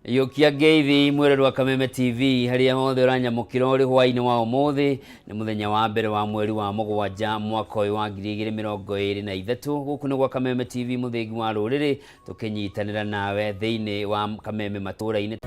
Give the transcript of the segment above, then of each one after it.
Iyũkia ngeithi mwĩrori wa Kameme TV harĩa hothe ũranyamũkĩra ũrĩ hwaĩ-inĩ wa ũmũthĩ. Nĩ mũthenya wa mbere wa mweri wa 7 mwaka ũyũ wa 2023. Gũkũ nĩ gwa Kameme TV, mũthĩgi wa rũrĩrĩ, tũkĩnyitanĩra nawe thĩinĩ wa Kameme matũũra-inĩ.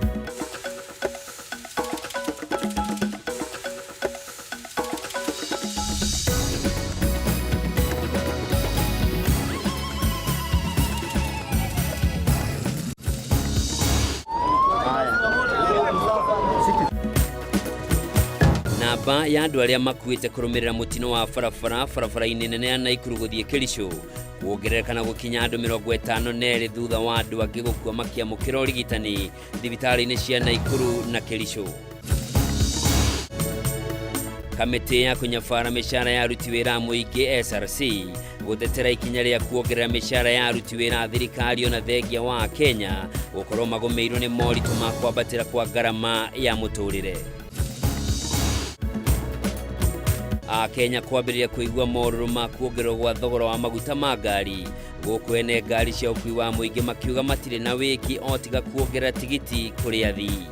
Namba ya andũ arĩa makuĩte kũrũmĩrĩra mũtino wa barabara barabara-inĩ nene ya Naikuru gũthiĩ Kericho kuongerereka na gũkinya andũ 52 thutha wa andũ angĩ gũkua makĩamũkĩra ũrigitani thibitarĩ-inĩ cia Naikuru na Kericho. Kamĩtĩ ya kũnyabara mĩcara ya aruti wĩra a mũingĩ SRC gũtetera ikinya rĩa kuongerera mĩcara ya aruti wĩra a thirikari ona thengia wa Kenya gũkorwo magũmĩirwo nĩ moritũ ma kwambatĩra kwa ngarama ya mũtũrĩre. Akenya kwambĩrĩria kũigua morũrũ ma kuongererwo gwa thogora wa maguta ma ngari, gũkũ ene ngari cia ũkui wa mũingĩ makiuga matirĩ na wĩki o tiga kuongerera tigiti kũrĩ athii.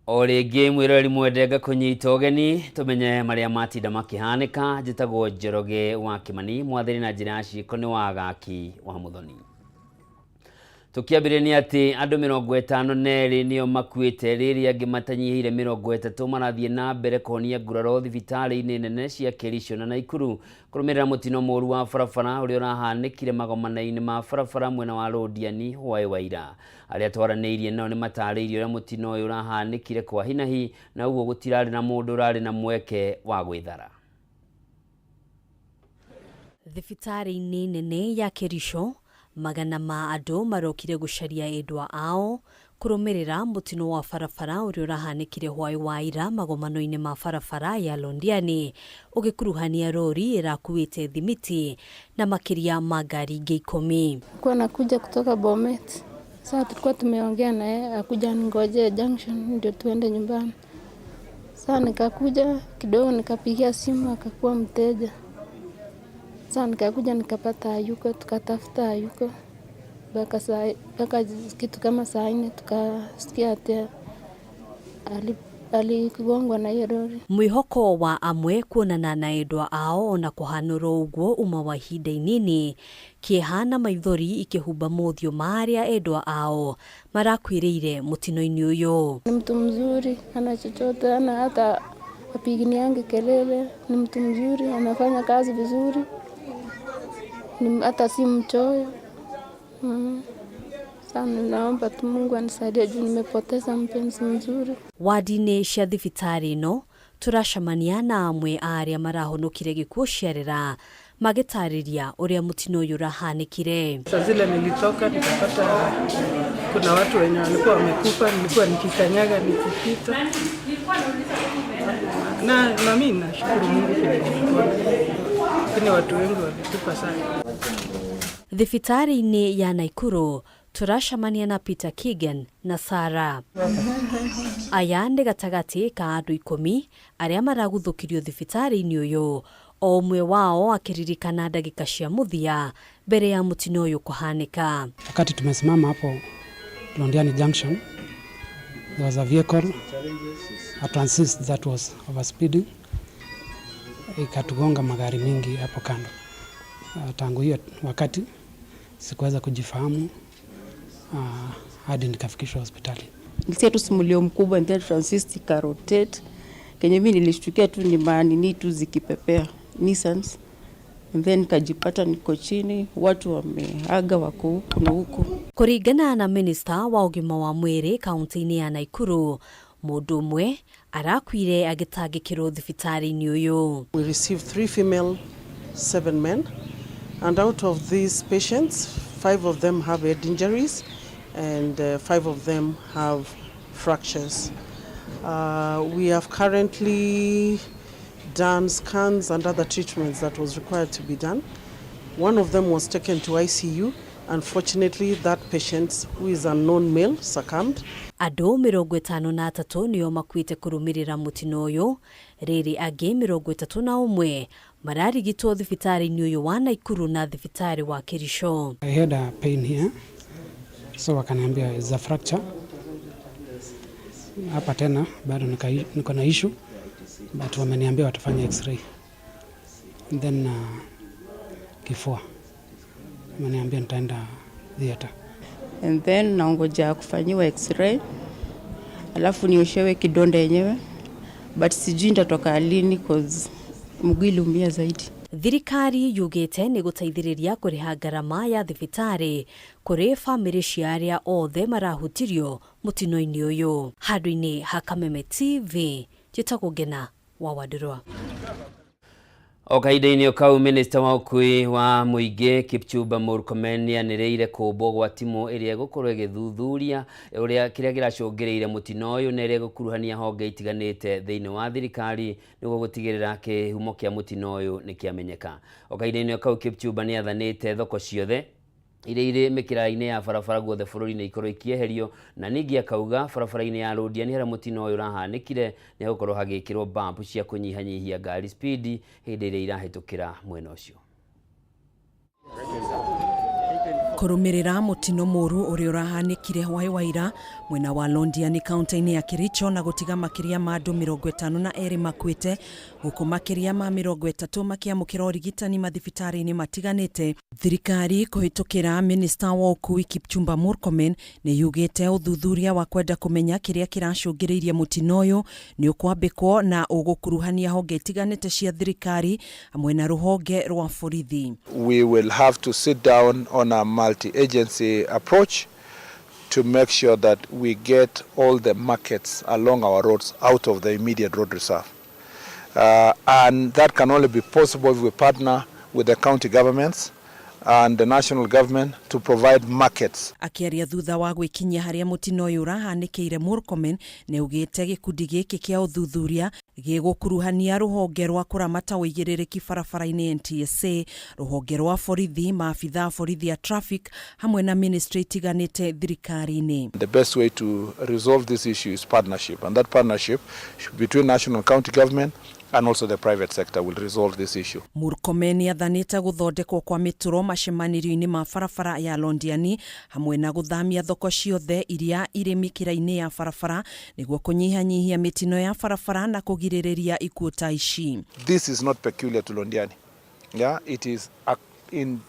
O rĩngĩ mwĩroreri mwende, ngakũnyita ũgeni tũmenye marĩa matinda makĩhanĩka. Njĩtagwo Njoroge wa Kĩmani, mwathĩri na njĩra ya ciĩko nĩ wa Gaki wa Mũthoni. Tũkĩambĩrĩria nĩ atĩ andũ 52 nĩo makuĩte rĩrĩa angĩ matanyihĩire 30 marathiĩ na mbere kũhonia nguraro thibitarĩ-inĩ nene cia Kericho na Naikuru kũrũmĩrĩra mũtino mũru wa barabara ũrĩa ũrahanĩkire magomano-inĩ ma barabara mwena wa Londiani hwaĩ wa ira. Arĩa twaranĩirie nao nĩ matarĩirie ũrĩa mũtino ũyũ ũrahanĩkire kwa hinahi na ũguo gũtirarĩ na mũndũ ũrarĩ na mweke wa gwĩthara. Thibitarĩ-inĩ nene ya Kericho, magana ma andũ marokire gũcaria endwa ao kũrũmĩrĩra mũtino wa barabara ũrĩa ũrahanĩkire hwaĩ wa ira magomano-inĩ ma barabara ya Londiani, ũgĩkuruhania rori ĩrakuĩte thimiti na makĩria ma ngari ingĩ 10. Alikuwa anakuja kutoka Bomet. Sasa tulikuwa tumeongea na yeye akuja ningoje junction ndio tuende nyumbani. Sasa nikakuja kidogo nikapigia simu akakuwa mteja. Sasa nikakuja nikapata hayuko, tukatafuta hayuko. Mpaka kitu kama saa 4 tukasikia ati aligongwa na hiyo lori. Mwihoko wa amwe kuonana na endwa ao ona kũhanũrwo ũguo uma wa ihinda inini, kĩeha na maithori ikĩhumba mothiũ ma arĩa endwa ao marakuĩrĩire mũtino-inĩ ũyũ. Ni mtu mzuri, hana chochote, hana hata apiginiange kelele, ni mtu mzuri, anafanya kazi vizuri, hata si mchoyo. Sana naomba tu Mungu anisaidie juu nimepoteza mpenzi mzuri. Wadi-inĩ cia thibitarĩ ĩno tũracemania na amwe a arĩa marahonokire gĩkuũ ciarĩra magĩtarĩria ũrĩa mũtino ũyũ ũrahanĩkire. Saa zile nilitoka nikapata kuna watu wenye walikuwa wamekufa, nilikuwa nikikanyaga nikipita. Na mimi nashukuru Mungu vile nilipona. Lakini watu wengi walikufa sana. Thibitarĩ-inĩ ya Naikuru tũracemania na Peter Kigen na Sarah. Aya nĩ gatagatĩ ka andũ 10 arĩa maraguthũkirio thibitarĩ-inĩ ũyũ, o ũmwe wao akĩririkana ndagĩka cia mũthia mbere ya mũtino ũyũ kũhanĩka. Wakati tumesimama hapo Londiani Junction, there was a vehicle, a transit that was overspeeding, ikatugonga magari mingi hapo kando. Tangu hiyo wakati sikuweza kujifahamu, hadi nikafikishwa hospitali. Nilisikia tu simulio mkubwa, and then transit ikarotate. Kenye mimi nilishtukia tu ni manini tu zikipepea Nissans, and then nikajipata niko chini, watu wameaga wako huku na huku. Kũringana na minista wa ũgima wa mwĩrĩ kaunti-inĩ ya Naikuru, mũndũ ũmwe arakuire agĩtangĩkĩrwo thibitarĩ-inĩ ũyũ. We received 3 female, 7 men, and out of these patients, 5 of them have head injuries and 5 of them have fractures. We have currently done scans and other treatments that was required to be done. One of them was taken to ICU. Unfortunately, that patient, who is a known male, succumbed. Andũ 53 nĩo makuĩte kũrũmĩrĩra mũtino ũyũ, rĩrĩ angĩ 31 mararigitwo thibitarĩ-inĩ ũyũ wa Naikuru na thibitarĩ wa Kericho. I had a pain here, so wakaniambia is a fracture. Hapa tena bado niko na issue, but wameniambia watafanya x-ray. And then kifua wameniambia nitaenda theater. And then naongoja kufanyiwa x-ray, alafu nioshewe kidonda yenyewe, but sijui nitatoka lini cause mguu iliumia zaidi. Thirikari yugĩte nĩ gũteithĩrĩria kũrĩha ngarama ya thibitarĩ kũrĩ bamĩrĩ cia arĩa othe marahutirio mũtino-inĩ ũyũ. Handũ-inĩ ha Kameme TV, njĩtagwo Ngena wa Wandũrwa. O kahinda-inĩ o kau, minista wa ũkui wa mũingĩ Kipchumba Murkomen nĩanĩrĩire kũmbwo gwa timu ĩrĩa ĩgũkorwo ĩgĩthuthuria ũrĩa kĩrĩa kĩracũngĩrĩire mũtino ũyũ na ĩrĩa ĩgũkuruhania honge itiganĩte thĩinĩ wa thirikari nĩguo gũtigĩrĩra kĩhumo kĩa mũtino ũyũ nĩ kĩamenyeka. O kahinda-inĩ o kau, Kipchumba nĩathanĩte thoko ciothe iria irĩ mĩkĩra-inĩ ya barabara guothe bũrũri-inĩ ikorwo ikĩeherio, na ningĩ akauga barabara-inĩ ya Londiani harĩa mũtino ũyũ ũrahanĩkire nĩ hagũkorwo hagĩkĩrwo bump cia kũnyihanyihia ngari speed hĩndĩ ĩrĩa irahĩtũkĩra mwena ũcio. Kũrũmĩrĩra mũtino mũru ũrĩa ũrahanĩkire hwaĩ wa ira mwena wa Londiani kaunti-inĩ ya Kericho na gũtiga makĩria ma andũ 52 makuĩte, gũkũ makĩria ma 30 makĩamũkĩra ũrigitani mathibitarĩ-inĩ matiganĩte, thirikari kũhĩtũkĩra minista wa ũkui Kipchumba Murkomen nĩ yugĩte ũthuthuria wa kwenda kũmenya kĩrĩa kĩracũngĩrĩirie mũtino ũyũ nĩ ũkwambĩkwo na ũgũkuruhania honge itiganĩte cia thirikari hamwe na rũhonge rwa borithi. We will have to sit down on a multi-agency approach to make sure that we get all the markets along our roads out of the immediate road reserve. And that can only be possible if we partner with the county governments and the national government to provide markets. Akĩaria thutha wa gwĩkinyia harĩa mũtino ũyũ ũrahanĩkĩire, Murkomen nĩ augĩte gĩkundi gĩkĩ kĩa ũthuthuria gĩgũkuruhania rũhonge rwa kũramata ũigĩrĩrĩki barabara-inĩ NTSA, rũhonge rwa borithi, maabitha a borithi a traffic hamwe na ministry itiganĩte thirikari-inĩ. The best way to resolve this issue is partnership, and that partnership between national and county government and also the private sector will resolve this issue. Murkomen nĩathanĩte gũthondekwo kwa mĩtũro macemanĩrio-inĩ ma barabara ya Londiani hamwe na gũthamia thoko ciothe iria irĩ mĩkĩra-inĩ ya barabara nĩguo kũnyihanyihia mĩtino ya barabara na kũgirĩrĩria ikuũ ta ici. This is not peculiar to Londiani. Yeah, it is in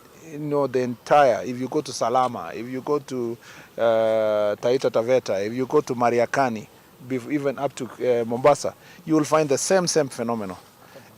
the entire, if you go to Salama, if you go to Taita Taveta, if you go to Mariakani, even up to Mombasa, you will find the same phenomenon.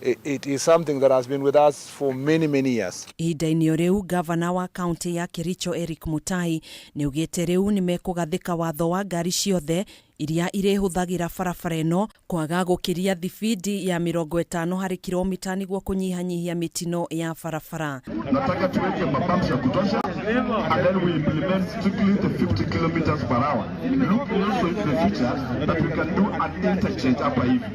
It is something that has been with us for many, many years. Ihinda-inĩ o rĩu, gavana wa kaunti ya Kericho Eric Mutai nĩ augĩte rĩu nĩ mekũgathĩka watho wa ngari ciothe iria irĩhũthagĩra barabara ĩno kwaga gũkĩria thibindi ya 50 harĩ kilomita nĩguo kũnyihanyihia mĩtino ya barabara. Nataka tuweke mabumps ya kutosha and then we implement strictly the 50 kilometers per hour. Look also into the future that we can do an interchange hapa hivi.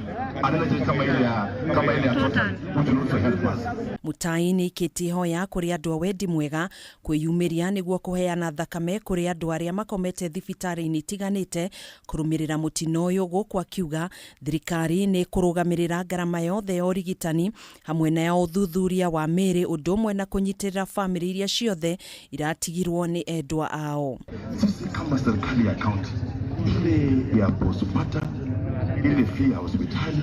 An interchange kama ile ya Total, which will also help us. Mutai nĩ aikĩtie ihoya kũrĩ andũ a wendi mwega kwĩyumĩria nĩguo kũheana thakame kũrĩ andũ arĩa makomete thibitarĩ-inĩ itiganĩte kũrũmĩrĩra mũtino ũyũ, gũkũ akiuga thirikari nĩ ĩkũrũgamĩrĩra ngarama yothe ya ũrigitani hamwe na ya ũthuthuria wa mĩĩrĩ, ũndũ ũmwe na kũnyitĩrĩra bamĩrĩ iria ciothe iratigirwo nĩ endwa ao. Sisi kama serikali ya county, ile ya postpartum, ile fee ya hospitali,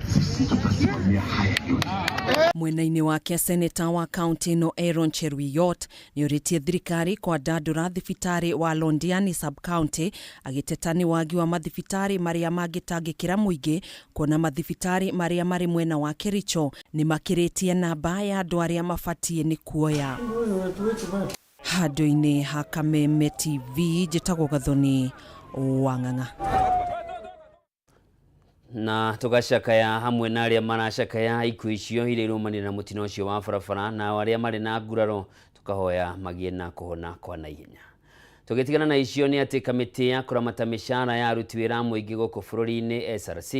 sisi tutasimamia haya yote. Mwena-inĩ wake, seneta wa kaunti ĩno Aaron Cheruiyot nĩ ũrĩtie thirikari kwandandũra thibitarĩ wa Londiani sub-county, agĩteta nĩ wagi wa mathibitarĩ marĩa mangĩtangĩkĩra mũingĩ, kuona mathibitarĩ marĩa marĩ mwena wa Kericho nĩ makĩrĩtie namba ya andũ arĩa mabatiĩ nĩ kuoya. Handũ-inĩ ha Kameme TV, njĩtagwo Gathoni wa Ng'ang'a. Na tũgacakaya hamwe na arĩa maracakaya ikuũ icio iria irumanire na mũtino ũcio wa barabara, na arĩa marĩ na nguraro tũkahoya magĩe na kũhona kwa naihenya. Tũgĩtigana na icio nĩ atĩ kamĩtĩ ya kũramata mĩcara ya aruti wĩra a mũingĩ gũkũ bũrũri-inĩ SRC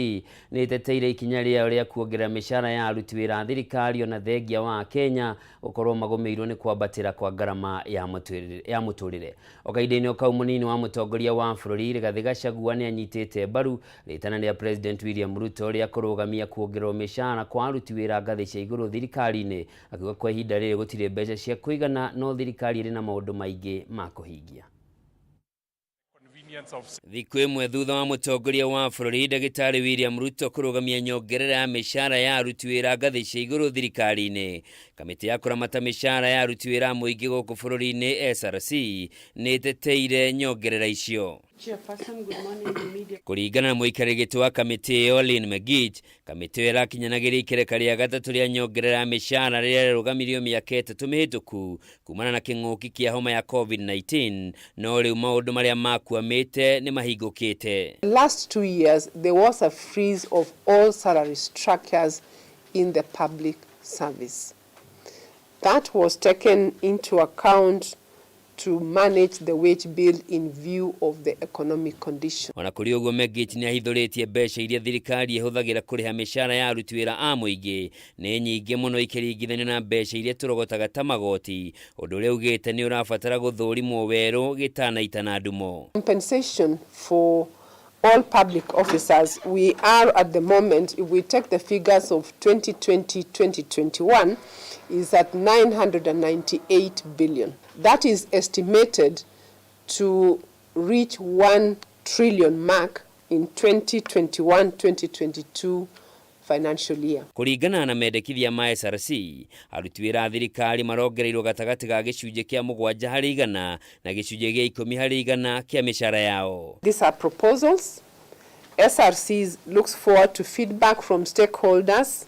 nĩ ĩteteire ikinya rĩayo rĩa kuongerera mĩcara ya aruti wĩra a thirikari ona thengia wa Kenya gũkorwo magũmĩirwo nĩ kwambatĩra kwa ngarama ya mũtũrĩre. O kahinda-inĩ o kau mũnini wa mũtongoria wa bũrũri Rigathĩ Gachagua nĩ anyitĩte mbaru rĩtana rĩa President William Ruto rĩa kũrũgamia kuongererwo mĩcara kwa aruti wĩra ngathĩ cia igũrũ thirikari-inĩ, akiuga kwa ihinda rĩrĩ gũtirĩ mbeca cia kũigana no thirikari ĩrĩ na maũndũ maingĩ ma kũhingia. Thikũ ĩmwe thutha wa mũtongoria wa bũrũri Ndagĩtarĩ William Ruto kũrũgamia nyongerera ya mĩcara ya aruti wĩra ngathĩ cia igũrũ thirikari-inĩ, kamĩtĩ ya kũramata mĩcara ya aruti wĩra a mũingĩ gũkũ bũrũri-inĩ SRC nĩ ĩteteire nyongerera icio. Kũringana na mũikarĩri gĩtĩ wa kamĩtĩ ĩyo Lynn Megich, kamĩtĩ ĩyo ĩrakinyanagĩria ikereka rĩa gatatũ rĩa nyongerera ya mĩcara rĩrĩa rĩarũgamirio mĩaka 3 mĩhĩtũku kumana na kĩng'ũki kĩa homa ya COVID-19, no rĩu maũndũ marĩa makwamĩte nĩ mahingũkĩte. Last 2 years there was a freeze of all salary structures in the public service. That was taken into account to manage the wage bill in view of the economic condition. Ona kũrĩ ũguo Megich nĩ ahithũrĩtie mbeca iria thirikari ĩhũthagĩra kũrĩha mĩcara ya aruti wĩra a mũingĩ nĩ nyingĩ mũno ikĩringithanio na mbeca iria tũrogotaga ta magoti, ũndũ ũrĩa ugĩte nĩ ũrabatara gũthũrimwo werũ gĩtanaitana ndumo. Compensation for all public officers, we are at the moment, if we take the figures of 2020-2021, is at 998 billion. That is estimated to reach 1 trillion mark in 2021-2022 financial year. Kũringana na mendekithia ma SRC, aruti wĩra a thirikari marongereirwo gatagatĩ ga gĩcunjĩ kĩa 7 harĩ igana na gĩcunjĩ gĩa 10 harĩ igana kĩa mĩcara yao. These are proposals. SRC looks forward to feedback from stakeholders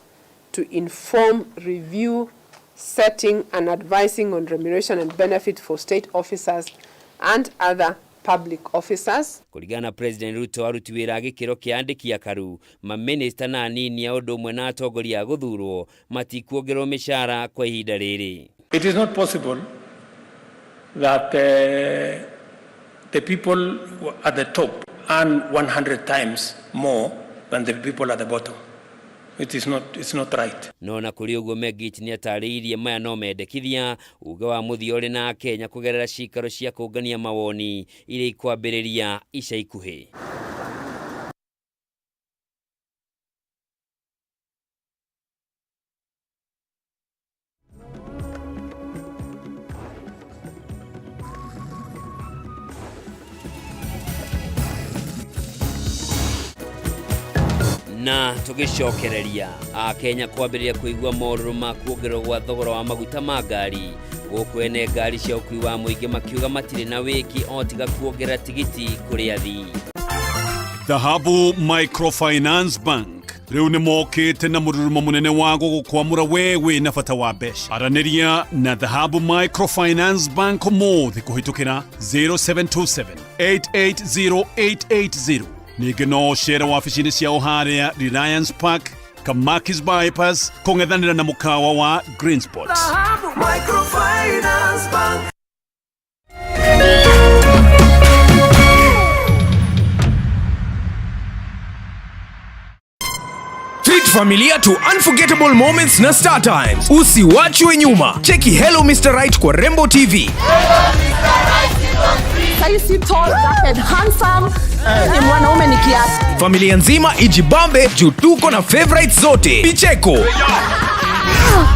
to inform, review, setting and advising on remuneration and benefit for state officers and other public officers. Kũringana na President Ruto, aruti wĩra a gĩkĩro kĩa andĩki akaru, mamĩnĩsta na anini a ũndũ ũmwe na atongoria a gũthurwo matikuongererwo mĩcara kwa ihinda rĩrĩ. It is not possible that the people at the top earn 100 times more than the people at the bottom. It is not, it's not right. No na kũrĩ ũguo Megich nĩ atarĩirie maya no mendekithia uge wa mũthia ũrĩ na Kenya kũgerera cikaro cia kũngania mawoni iria ikwambĩrĩria ica ikuhĩ. Na tũgĩcokereria Akenya kwambĩrĩria kũigua morũrũ ma kuongererwo gwa thogora wa maguta ma ngari gũkũ ene ngari cia ũkuui wa mũingĩ makiuga matirĩ na wĩki o tiga kuongerera tigiti kũrĩ athii. Dhahabu Microfinance Bank rĩu nĩ mokĩte na mũrurumo mũnene wa gũgũkwamũra we wĩ na bata wa mbeca. Aranĩria na Dhahabu Microfinance Bank ũmũthĩ kũhĩtũkĩra 0727 880 880. Ningĩ no ũcere wabici-inĩ ciao harĩa Reliance Park, Kamakis Bypass, kũng'ethanĩra na mũkawa wa Green Spot. Dhahabu Microfinance Bank. Treat familia to unforgettable moments na Star Times. Usiwachwe nyuma. Cheki Hello Mr. Right kwa Rembo TV. Saisi tall, dark and handsome. Ni mwanaume ni kiasi. Familia nzima ijibambe juu tuko na favorites zote. Picheko. Wow,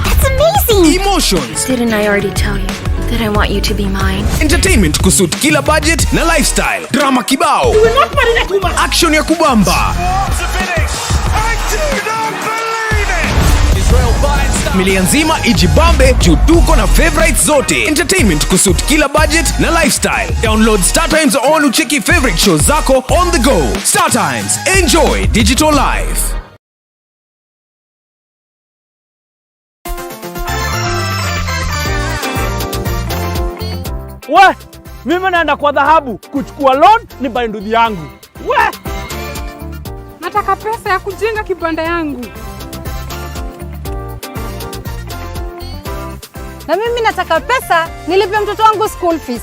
that's amazing. Emotions. Didn't I already tell you that I want you to be mine? Entertainment kusuit kila budget na lifestyle. Drama kibao. You will not marry that woman. Action ya kubamba. Familia nzima ijibambe juu tuko na favorites zote. Entertainment kusuit kila budget na lifestyle. Download Star Times on ucheki favorite shows zako on the go. Star Times, enjoy digital life. We, mimi naenda kwa Dhahabu kuchukua loan ni buy nduthi yangu. We, nataka pesa ya kujenga kibanda yangu. Na mimi nataka pesa nilipe mtoto wangu school fees.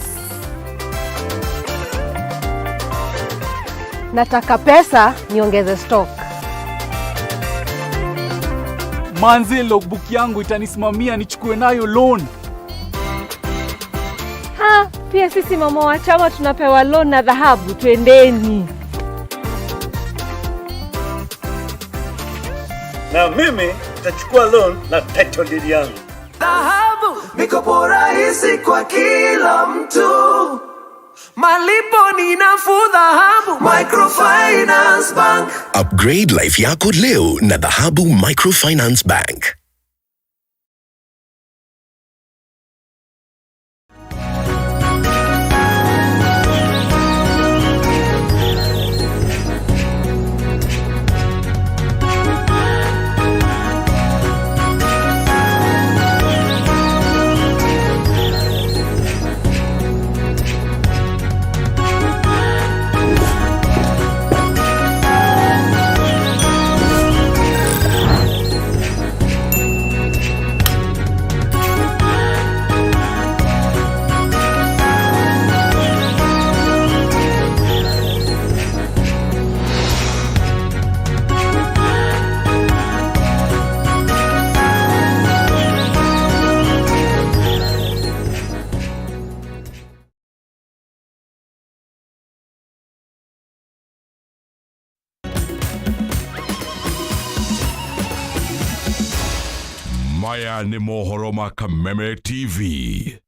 Nataka pesa niongeze stock. Manze, logbook yangu itanisimamia nichukue nayo loan. Ha, pia sisi mama wa chama tunapewa loan na Dhahabu, twendeni. Na mimi nitachukua loan na title deed yangu. Dhahabu, mikopo rahisi kwa kila mtu. Malipo ni nafuu. Dhahabu Microfinance Bank. Upgrade life yako leo na Dhahabu Microfinance Bank. Maya nĩ mohoro ma Kameme TV.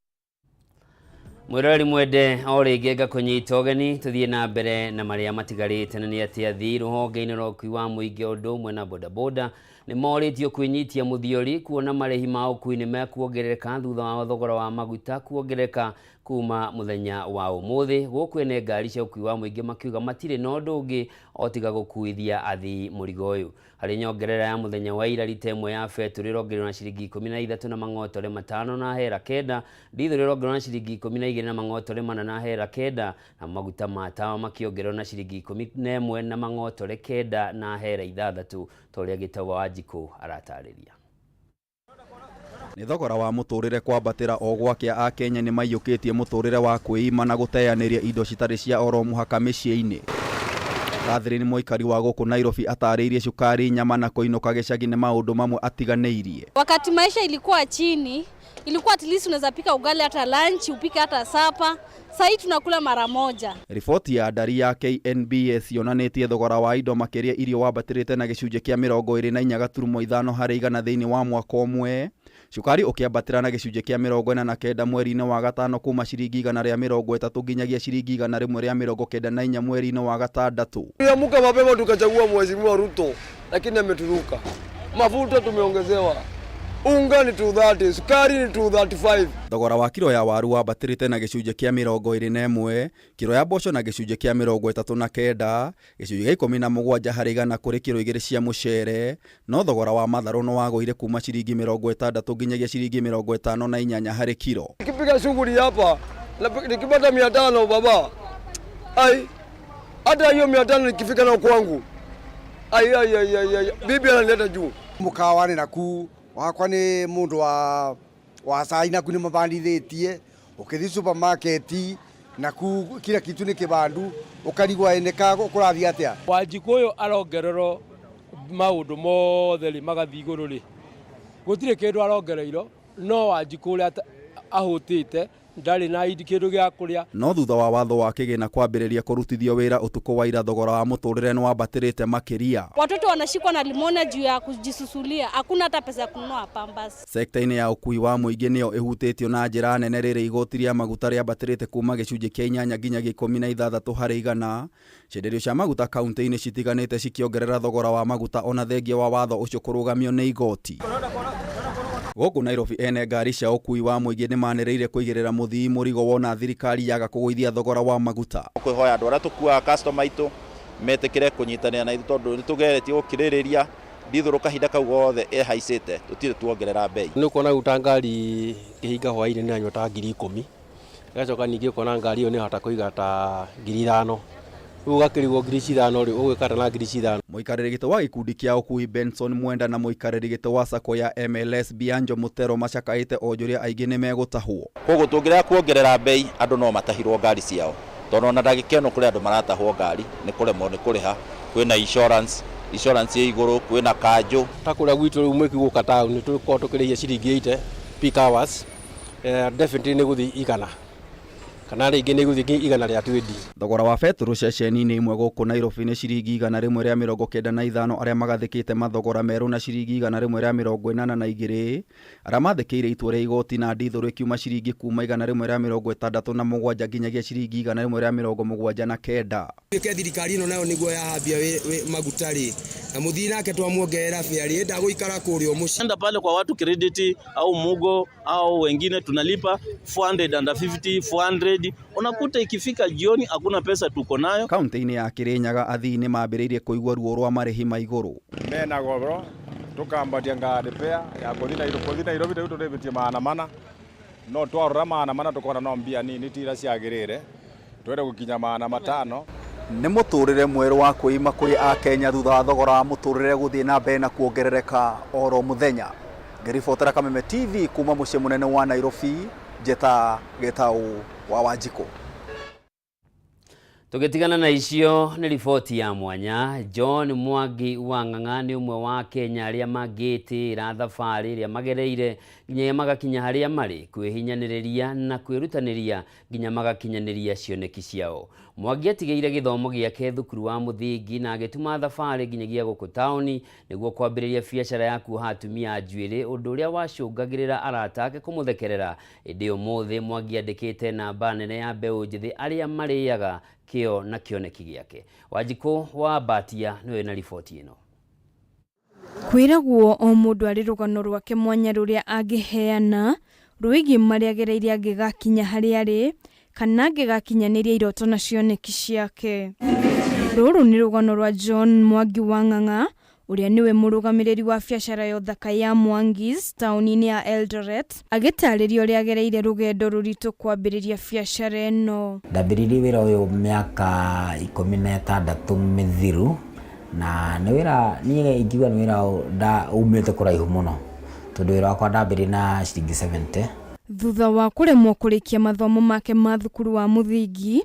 Mwiroreri mwende, o rĩngĩ ngakũnyita ũgeni tũthiĩ na mbere na marĩa matigarĩte, na nĩ atĩ athii rũhonge-inĩ rwa ũkui wa mũingĩ ũndũ ũmwe na bodaboda nĩ morĩtio kwĩnyitia mũthiori kuona marĩhi ma ũkui nĩ mekuongerereka thutha wa thogora wa maguta kuongerereka kuma mũthenya wa ũmũthĩ, gũkũ ene ngari cia ũkui wa mũingĩ makiuga matirĩ na ũndũ ũngĩ o tiga gũkuithia athii mũrigo ũyũ. Harĩ nyongerera ya mũthenya wa ira, rita ĩmwe ya betũrũ ĩrongererwo na ciringi 13 na mang'otore 5 na hera 9, ndithũrũ ĩrongererwo na ciringi 12 na mang'otore 4 na hera 9, na maguta ma tawa makĩongererwo na ciringi 11 na mang'otore 9 na hera 6, ta ũrĩa Gĩtaũ wa Wanjikũ aratarĩria. Nĩ thogora wa mũtũrĩre kwambatĩra o gwakĩa, akenya nĩ maiyũkĩtie mũtũrĩre wa kwĩima na gũteanĩria indo citarĩ cia oro mũhaka mĩciĩ-inĩ. Catherine, mũikari wa gũkũ Nairobi, atarĩirie cukari, nyama na kũinũka gĩcagi nĩ maũndũ mamwe atiganĩirie. Wakati maisha ilikuwa chini, ilikuwa at least unaweza pika ugali hata lunch, upike hata supper. Sasa hii tunakula mara moja. Riboti ya ndari ya KNBS yonanĩtie thogora wa indo makĩria irio wambatĩrĩte na gĩcunjĩ kĩa 24.5 harĩ igana thĩinĩ wa mwaka ũmwe, cukari ũkĩambatĩra na gĩcunjĩ kĩa 49 mweri-inĩ wa gatano kuma ciringi 130 nginyagia ciringi 194 mweri-inĩ wa gatandatũ. Tuliamka mapema tukachagua Mheshimiwa Ruto, lakini ameturuka. Mafuta tumeongezewa, unga ni 230, sukari ni 235. Thogora wa kiro ya waru wambatĩrĩte na gĩcunjĩ kĩa 21, kiro ya mboco na gĩcunjĩ kĩa 39, gĩcunjĩ gĩa 17 harĩ igana kũrĩ kiro 2 cia mũcere, no thogora wa matharũ no wagũire kuma ciringi 60 nginyagia ciringi 58 harĩ kiro. Nikipiga shughuli hapa nikipata 500 baba, ai hata hiyo 500 nikifika nao kwangu, ai ai ai ai, bibi ananileta juu. Mukawani naku wakwa nĩ mũndũ wa cai naku nĩ mabandithĩtie, ũkĩthiĩ supermarket naku kila kitu nĩ kĩbandu, ũkarigwo ene ka kũrathiĩ atĩa. Wanjikũ ũyũ arongererwo maũndũ mothe rĩ magathiĩ igũrũ rĩ, gũtirĩ kĩndũ arongereirwo, no Wanjikũ ũrĩa ahũtĩte ndarĩ na kĩndũ gĩa kũrĩa. No thutha wa watho wa kĩgĩna kwambĩrĩria kũrutithio wĩra ũtukũ wa ira, thogora wa mũtũrĩre nĩ wambatĩrĩte makĩria. Watoto wanashikwa na limona juu ya kujisusulia, hakuna hata pesa ya kununua pampers. Sekta-inĩ ya ũkui wa mũingĩ nĩyo ĩhutĩtio na njĩra nene rĩrĩa igoti rĩa maguta rĩambatĩrĩte kuma gĩcunjĩ kĩa 8 nginyagia 16 harĩ igana. Cienderio cia maguta kaunti-inĩ citiganĩte cikĩongerera thogora wa maguta ona thengia wa watho ũcio kũrũgamio nĩ igoti. Gũkũ Nairobi ene ngari cia ũkui wa mũingĩ nĩ manĩrĩire kũigĩrĩra mũthii mũrigo wona thirikari yaga kũgũithia thogora wa maguta. Kwĩhoya andũ arĩa tũkuaga customer aitũ metĩkĩre kũnyitanĩra na ithuĩ tondũ nĩ tũgeretie gũkirĩrĩria ndithũrũ kahinda kau gothe ĩhaicĩte, tũtirĩ tuongerera bei. Nĩ ũkuona rĩu ta ngari ĩkĩhinga hwaĩ-inĩ nĩ ĩranyua ta 10,000, ĩgacoka ningĩ ũkona ngari ĩyo nĩ ĩrahota kũiga ta 5,000, rĩu ũgakĩrigwo 5,000 rĩ ũgwĩka na 5,000. Mũikarĩri gĩtĩ wa gĩkundi kĩa ũkui Benson Mwenda na mũikarĩri gĩtĩ wa sacco ya MLS Bianjo Mutero macakaĩte onjoria aingĩ nĩ megũtahwo. Koguo tũngĩrega kuongerera bei andũ no matahirwo ngari ciao. Tondũ ona ndagĩka ĩno kũrĩ andũ maratahwo ngari nĩ kũremwo nĩ kũrĩha, kwĩna insurance, insurance ĩ igũrũ, kwĩna kanjũ. Ta kũrĩa gwitũ rĩu mwĩki gũka taũni tũkoragwo tũkĩrĩhia ciringi 80 peak hours, definitely nĩ gũthiĩ igana kana rĩngĩ nĩ gũthiĩ 120. Thogora wa betũrũ ceceni-inĩ imwe gũkũ Nairobi nĩ ciringi 195 arĩa magathĩkĩte mathogora merũ na ciringi 182 arĩa mathĩkĩire itua rĩa igoti na ndithũrũ ĩkiuma ciringi kuma 167 nginyagia ciringi 179. Tuĩke thirikari ĩno nayo nĩguo yahambia maguta rĩ, na mũthii nake twamuongerera fare rĩ, ndagũikara kũrĩa mũciĩ. Enda pale kwa watu credit au Mugo au wengine tunalipa 450, 400, unakuta ikifika jioni hakuna pesa tuko nayo. Kaunti-inĩ ya Kirinyaga athii nĩ mambĩrĩirie kũigua ruo rwa marĩhi ma igũrũ. Mena goro tukambatia ngari fare ya kuthi Nairobi, kuthi Nairobi riu turibitie 400 no twarora 400 tukona no mbia nini tira ciagirire twende gukinya 500. Nĩ mũtũrĩre mwerũ wa kwĩima kũrĩ akenya thutha wa thogora wa mũtũrĩre gũthiĩ na mbere na kuongerereka oro mũthenya. Ngĩribotera Kameme TV kuma mũciĩ mũnene wa Nairobi, Njeta Gĩtaũ wa Wanjikũ. Tũgĩtigana na icio nĩ riboti ya mwanya. John Mwangi wa Ng'ang'a nĩ ũmwe wa Kenya arĩa mangĩtĩĩra thabarĩ ĩrĩa magereire nginyagia magakinya harĩa marĩ, kwĩhinyanĩrĩria na kwĩrutanĩria nginya magakinyanĩria cioneki ciao. Mwangi atigĩire gĩthomo gĩake thukuru wa mũthingi na agĩtuma thabarĩ nginyagia gũkũ taũni nĩguo kwambĩrĩria biacara ya kuoha atumia a njuĩrĩ, ũndũ ũrĩa wacũngagĩrĩra arata ake kũmũthekerera. Ĩndĩ ũmũthĩ Mwangi andĩkĩte namba nene ya mbeũ njĩthĩ arĩa marĩaga kĩo na kĩoneki gĩake. Wanjikũ wa Mbatia nĩwe na riboti ĩno. Kwĩragwo o mũndũ arĩ rũgano rwake mwanya rũrĩa angĩheana rwĩgiĩ marĩa agereire angĩgakinya harĩa arĩ kana angĩgakinyanĩria iroto na cioneki ciake. Rũrũ nĩ rũgano rwa John Mwangi wa Ng'ang'a ũrĩa nĩwe mũrũgamĩrĩri wa biacara ya ũthaka ya Mwangis taũni-inĩ ya Eldoret, agĩtarĩria ũrĩa agereire rũgendo rũritũ kwambĩrĩria biacara ĩno. Ndambĩrĩirie wĩra ũyũ mĩaka 16 mĩthiru na nĩ wĩra niĩ ingiuga nĩ wĩra umĩte kũraihu mũno tondũ wĩra wakwa ndambĩrĩirie na ciringi 70. Thutha wa kũremwo kũrĩkia mathomo make ma thukuru wa mũthingi,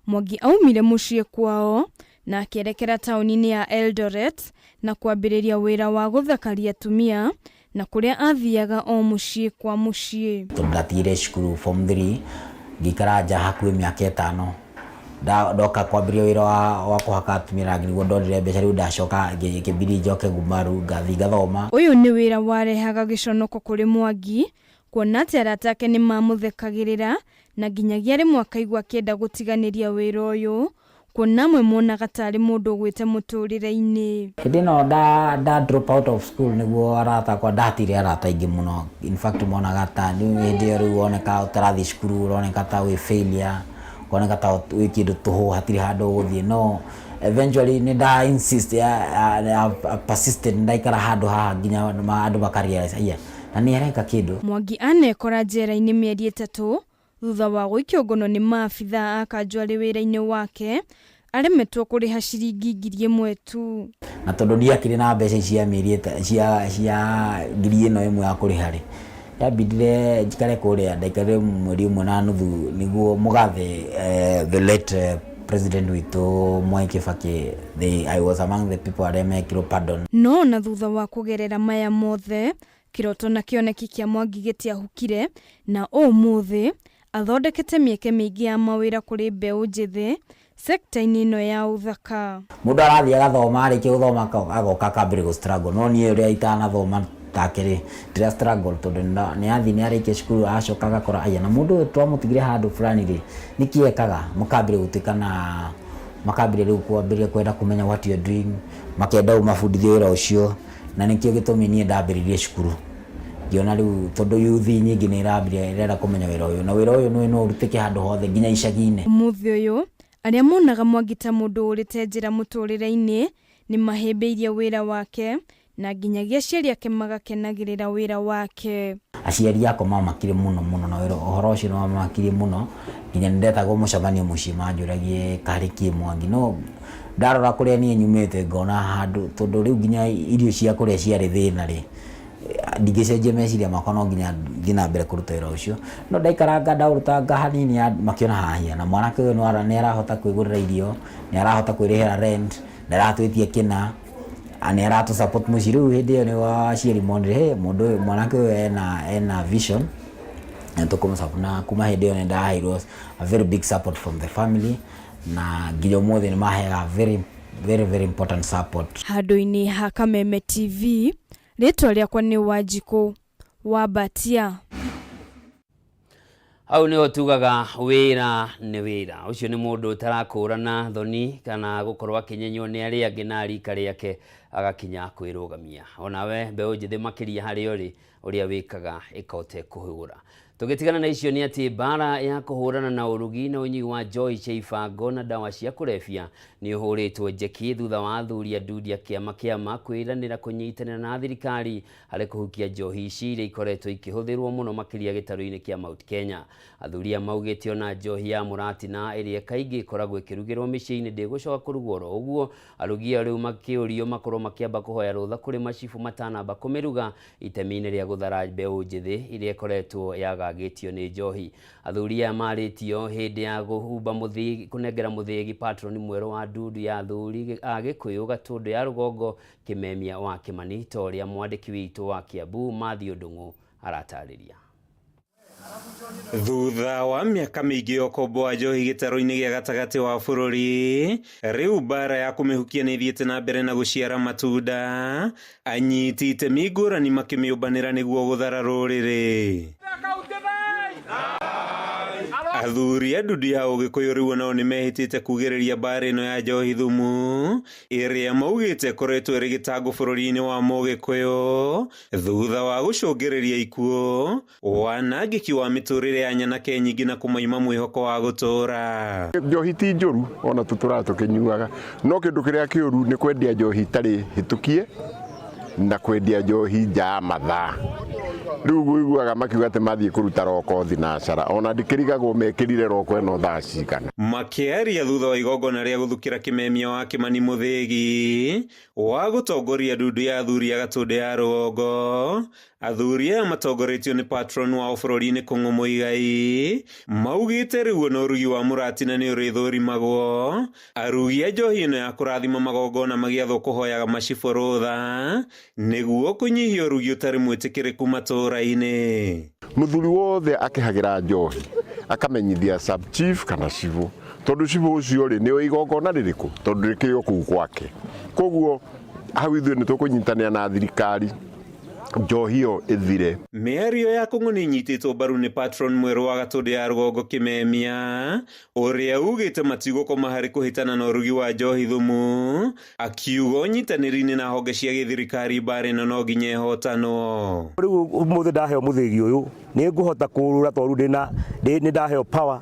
Mwangi aumire mũciĩ kwao na akĩerekera taũni-inĩ ya Eldoret na kwambĩrĩria wĩra wa gũthakaria atumia na kũrĩa athiaga o mũciĩ kwa mũciĩ. Tondũ ndatigire cukuru form 3 ngĩikara nja hakuhĩ mĩaka 5, ndoka kwambĩrĩria wĩra wa kũhaka atumia rangi nĩguo ndonire mbeca, rĩu ndacoka ngĩbidi njoke Gumaru ngathiĩ ngathoma. Ũyũ nĩ wĩra warehaga gĩconoko kũrĩ Mwangi kuona atĩ arata ake nĩ mamũthekagĩrĩra na nginyagia rĩmwe akaigua akĩenda gũtiganĩria wĩra ũyũ kuona amwe monaga tarĩ mũndũ ũgwĩte mũtũrĩre-inĩ. Hĩndĩ ĩno nda drop out of school nĩguo arata akwa ndatire arata aingĩ mũno, in fact monaga ta hĩndĩ ĩyo rĩu woneka ũtarathiĩ cukuru ũroneka ta wĩ failure, ũkoneka ta wĩ kĩndũ tũhũ hatirĩ handũ ũgũthiĩ, no eventually nĩ nda insist, I persisted, ndaikara handũ haha nginya andũ maka realize aya na nĩ areka kĩndũ. Mwangi anekora njera-inĩ mĩeri 3 thutha wa gũikio ngono nĩ maabithaa a kanjũ arĩ wĩra-inĩ wake aremetwo kũrĩha ciringi 1000 tu. Na tondũ ndiakĩrĩ na mbeca cia mĩeri cia 1000 ya kũrĩha rĩ, yambindire njikare kũrĩa ndaikarire mweri 1.5 nĩguo mũgathe the late president witũ Mwai Kibaki, I was among the people arĩa mekirwo pardon. No na thutha wa kũgerera maya mothe, kĩroto na kĩoneki kĩa Mwangi gĩtiahukire na ũmũthĩ athondekete mĩeke mĩingĩ ya mawĩra kũrĩ mbeũ njĩthĩ sekta-inĩ ĩno ya ũthaka. Mũndũ arathiĩ agathoma, arĩkia gũthoma agoka akambĩrĩria gũ struggle, no niĩ ũrĩa itanathoma take rĩ ndĩra struggle tondũ nĩ athiĩ nĩ arĩkia cukuru acoka agakora aya na mũndũ ũyũ twamũtigire handũ fulani rĩ nĩkĩ ekaga, mũkambĩrĩria gũtuĩka na makambĩrĩria rĩu kwambĩrĩria kwenda kũmenya what you are doing, makenda ũmabundithie wĩra ũcio, na nĩkĩo gĩtũmi niĩ ndambĩrĩirie cukuru ngĩona rĩu tondũ youth nyingĩ nĩ ĩrambĩrĩria ĩrenda kũmenya wĩra ũyũ na wĩra ũyũ nĩ no ũrutĩke handũ hothe nginya icagi-inĩ. Ũmũthĩ ũyũ arĩa monaga Mwangi ta mũndũ ũrĩte njĩra mũtũrĩre-inĩ nĩ mahĩmbĩirie wĩra wake na nginyagia aciari ake magakenagĩrĩra wĩra wake. Aciari akwa mamakire mũno mũno na wĩra ũhoro ũcio nĩ wamakirie mũno nginya nĩ ndetagwo mũcemanio mũciĩ manjũragie karĩ kĩ Mwangi, no ndarora kũrĩa niĩ nyumĩte ngona handũ tondũ rĩu nginya irio cia kũrĩa ciarĩ thĩna rĩ, Ndingĩcenjia meciria makwa, no nginya thiĩ na mbere kũruta wĩra ũcio. No ndaikaranga ndaũrutanga hanini, makĩona hahia na mwanake ũyũ nĩ arahota kwĩgũrĩra irio, nĩ arahota kwĩrĩhĩra rent, ndaratwĩtia kĩna, nĩ aratũ support mũciĩ. Rĩu hĩndĩ ĩyo nĩ aciari monire, hey, mũndũ ũyũ, mwanake ũyũ ena vision na tũkũmũ support. Na kuma hĩndĩ ĩyo nĩ ndaheirwo a very big support from the family, na nginya ũmũthĩ nĩ maheaga very very very important support. Handũ-inĩ ha Kameme TV, rĩtwa rĩakwa nĩ Wanjikũ wa Mbatia. Hau nĩho tugaga wĩra nĩ wĩra. Ũcio nĩ mũndũ ũtarakũrana thoni kana gũkorwo akĩnyenywo nĩ arĩa angĩ na rika rĩake agakinya kwĩrũgamia. Onawe mbeũ njĩthĩ makĩria harĩa ũrĩ, ũrĩa wĩkaga ĩka ũtekũhũra. Tũgĩtigana na icio nĩ atĩ mbara ya kũhũrana na ũrugi na ũnyui wa njohi cia ibango na ndawa cia kũrebia nĩ ũhũrĩtwo njeki thutha wa athuri a ndundia kĩama kĩama kwĩranĩra kũnyitanĩra na thirikari harĩ kũhukia njohi ici iria ikoretwo ikĩhũthĩrwo mũno makĩria gĩtarũ-inĩ kĩa Mount Kenya. Athuri aya maugĩte ona njohi ya mũratina ĩrĩa kaingĩ ĩkoragwo ĩkĩrugĩrwo mĩciĩ-inĩ ndĩgũcoka kũrugwo oro ũguo. Arugi aya rĩu makĩũrio makorwo makĩamba kũhoya rũtha kũrĩ macibũ matanamba kũmĩruga itemi-inĩ rĩa gũthara mbeũ njĩthĩ iria ĩkoretwo yagagĩtio nĩ njohi. Athuri aya marĩtio hĩndĩ ya kũhumba mũthĩgi, kũnengera mũthĩgi patroni mwerũ wa ndundu ya athuri a Gĩkũyũ Gatũndũ ya rũgongo Kĩmemia wa Kĩmani, ta ũrĩa mwandĩki witũ wa Kiambu Matthew Ndung'u aratarĩria. Thutha wa mĩaka mĩingĩ ya ũkombo wa njohi gĩtarũ-inĩ gĩa gatagatĩ wa bũrũri, rĩu mbara ya kũmĩhukia nĩ ĩthiĩte na mbere na gũciara matunda, anyiti itemi ngũrani makĩmĩũmbanĩra nĩguo gũthara rũrĩrĩ. Athuri a ndundu ya Ũgĩkũyũ rĩu onao nĩmehĩtĩte kugĩrĩria mbara ĩno ya njohi thumu ĩrĩa maugĩte ĩkoretwo ĩrĩ gĩtango bũrũri-inĩ wa Mũgĩkũyũ thutha wa gũcũngĩrĩria ikuũ, wanangĩki wa mĩtũrĩre ya nyanake nyingĩ na kũmaima mwĩhoko wa gũtũra. Njohi ti njũru ona tũtũraga tũkĩnyuaga, no kĩndũ kĩrĩa kĩũru nĩ kwendia njohi itarĩ hĩtũkie na kwendia njohi nja ya mathaa. Rĩu ũiguaga makiuga atĩ mathiĩ kũruta roko thinacara, ona ndikĩrigagwo mekĩrire roko ĩno thaa cigana. Makĩaria thutha wa igongona rĩa gũthukĩra Kĩmemia wa Kĩmani Mũthĩgi wa gũtongoria ndundu ya athuri a Gatũndũ ya rũgongo, athuri aya matongoretio nĩ patron wao bũrũri-inĩ Kũng'ũ Mũigai maugĩte rĩu ona ũrugi wa mũratina nĩ ũrĩthũrimagwo. Arugi a njohi ĩno ya kũrathima magongona magĩathwo kũhoyaga macibũ rũtha nĩguo kũnyihia ũrugi ũtarĩ mwĩtĩkĩrĩku matũũra-inĩ. Mũthuri wothe akĩhagĩra njohi akamenyithia sub chief kana cibũ, tondũ cibũ ũcio rĩ nĩ igongona rĩrĩkũ, tondũ rĩkĩrĩ o kũu gwake. Koguo hau ithuĩ nĩ tũkũnyitanĩra na thirikari njohi ĩyo ĩthire. Mĩario ya Kũng'ũ nĩ ĩnyitĩtwo mbaru nĩ patron mwerũ wa Gatũndũ ya rũgongo Kĩmemia ũrĩa ugĩte matigũkoma harĩ kũhĩtana na ũrugi wa njohi thumu, akiuga ũnyitanĩri-inĩ na honge cia gĩthirikari mbara ĩno no nginya ĩhotanwo. Rĩu ũmũthĩ ndaheo mũthĩgi ũyũ nĩ ngũhota kũrũra tondũ nĩ ndaheo power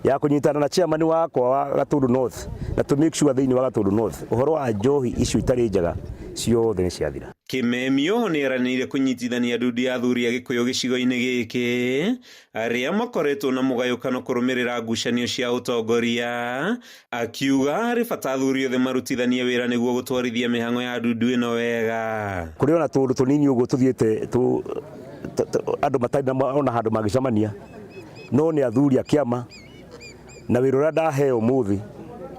ya kũnyitana na chairman wakwa wa Gatũndũ North na to make sure thĩinĩ wa Gatũndũ North ũhoro wa njohi icio itarĩ njega ciothe nĩ ciathira. Kĩmemia oho nĩ eranĩire kũnyitithania ndundu ya athuri a Gĩkũyũ gĩcigo-inĩ gĩkĩ arĩa makoretwo na mũgayũkano kũrũmĩrĩra ngucanio cia ũtongoria, akiuga harĩ bata athuri othe marutithanie wĩra nĩguo gũtwarithia mĩhang'o ya ndundu ĩno wega. Kũrĩ ona tũũndũ tũnini ũguo tũthiĩte andũ matarĩ na ona handũ mangĩcemania, no nĩ athuri a kĩama na wĩra ũrĩa ndaheo ũmũthĩ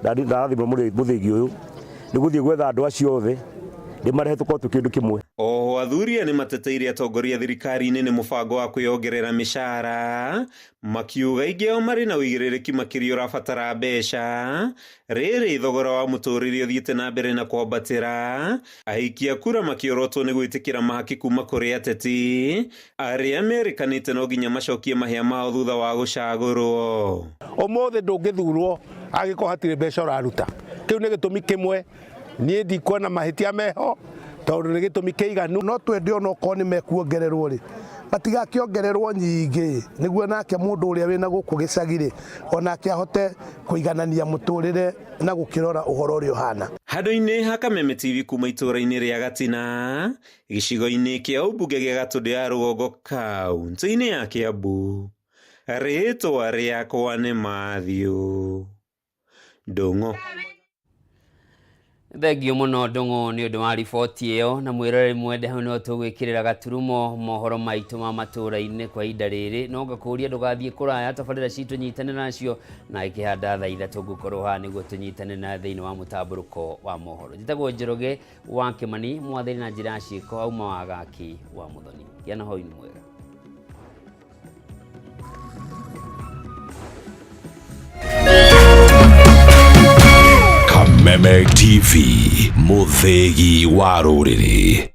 ndarathimwo mũthĩgi ũyũ nĩ gũthiĩ gwetha andũ acio othe ndĩmarehe tũkorwo twĩ kĩndũ kĩmwe. Oho athuri aya nĩ mateteire atongoria thirikari-inĩ nĩ mũbango wa kwĩyongerera mĩcara, makiuga aingĩ ao marĩ na ũigĩrĩrĩki makĩria ũrabatara mbeca, rĩrĩ thogora wa mũtũrĩre ũthiĩte na mbere na kwambatĩra, aikia kura makĩorotwo nĩ gwĩtĩkĩra mahaki kuma kũrĩ ateti arĩa merĩkanĩte no nginya macokie mahĩa mao thutha wa gũcagũrwo. Ũmũthĩ ndũngĩthurwo angĩkorwo hatirĩ mbeca ũraruta. Kĩu nĩ gĩtũmi kĩmwe niĩ ndikuona mahĩtia meho tondũ nĩ gĩtũmi kĩiganu. No twende ona okorwo nĩ mekuongererwo rĩ, matigakĩongererwo nyingĩ nĩguo nake mũndũ ũrĩa wĩna gũkũ gĩcagi rĩ, onake ahote kũiganania mũtũrĩre na gũkĩrora ũhoro ũrĩa ũhana. Handũ-inĩ ha Kameme TV kuma itũũra-inĩ rĩa Gatina, gĩcigo-inĩ kĩa ũmbunge gĩa Gatũndũ ya rũgongo kaunti-inĩ ya Kiambu, rĩtwa rĩakwa nĩ Matthew Ndung'u. Thengio mũno Ndung'u nĩ ũndũ wa riboti ĩyo na mwĩroreri mwende hau no tũgwĩkĩrĩra gaturumo mohoro maitũ ma matũũra-inĩ kwa ihinda rĩrĩ no ngakũria ndũgathiĩ kũraya tabarĩra citũ nyitanĩra nacio na ĩkĩhanda thaa 3 ngũkorwo haha nĩguo tũnyitane na thĩinĩ wa mũtambũrũko wa mohoro. Njĩtagwo Njoroge wa Kĩmani mwathani na njĩra ya ciĩko auma wa Gaki wa Mũthoni. Gĩa na hwaĩ-inĩ mwega. Kameme TV, mũthĩgi wa rũrĩrĩ.